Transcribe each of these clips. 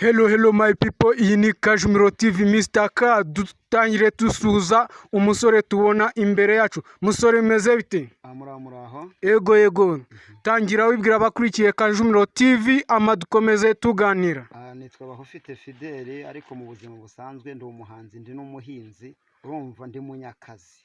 Hello, hello my people, iyi ni Kajumiro TV, Mr. K. Dutangire dusuhuza umusore tubona imbere yacu. Musore, meze bite? Aha, muraho, muraho. Ego, tangira wibwira abakurikiye Kajumiro TV, ama dukomeze tuganira. Aha nitwa Bahufite Fideli, ariko mu buzima busanzwe ndi umuhanzi, ndi n'umuhinzi, urumva ndi munyakazi.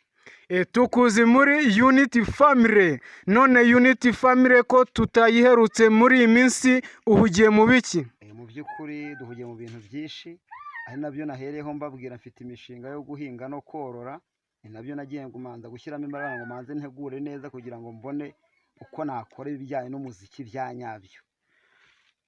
Tukuzi muri Unity Family. None Unity Family ko tutayiherutse muri iyi minsi, uhugiye mu biki? Mu by'ukuri duhugiye mu bintu byinshi, ari nabyo nahereyeho mbabwira. Mfite imishinga yo guhinga no korora, ni nabyo nagiye kumanza gushyiramo imbaraga ngo manze ntegure neza kugira ngo mbone uko nakora ibijyanye n'umuziki bya nyabyo.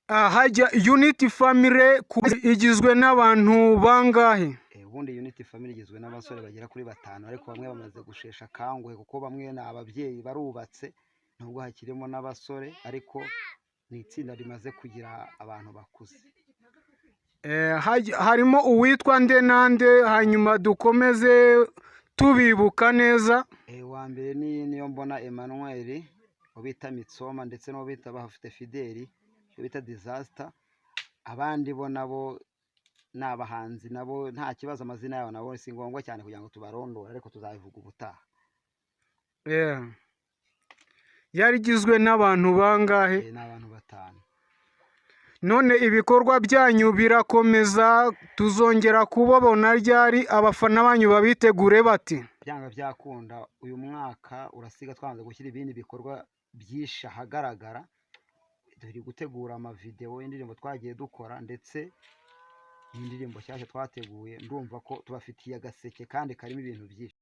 Hajya Unity Family igizwe n'abantu bangahe? Ubundi Unity Family igizwe n'abasore bagera kuri batanu, ariko bamwe bamaze gushesha akanguhe kuko bamwe ni ababyeyi, barubatse, nubwo hakirimo n'abasore, ariko ni itsinda rimaze kugira abantu bakuze. Harimo uwitwa nde nande, hanyuma dukomeze tubibuka neza? Uwa mbere ni niyo mbona Emmanuel, uwo bita Mitsoma, ndetse n'uwo bita Bahafite Fideli, uwo bita Disaster. Abandi bo nabo ni abahanzi nabo, nta kibazo, amazina yabo nabo si ngombwa cyane kugira ngo tubarondore, ariko tuzabivuga ubutaha. Yeah. Yari igizwe n'abantu bangahe? Ni abantu batanu. None ibikorwa byanyu birakomeza, tuzongera kubabona ryari? Abafana banyu babitegure bati? Byanga byakunda uyu mwaka urasiga twanze gushyira ibindi bikorwa byinshi ahagaragara. Turi gutegura amavidewo y'indirimbo twagiye dukora ndetse n'indirimbo nshyashya twateguye. Ndumva ko tubafitiye agaseke kandi karimo ibintu byinshi.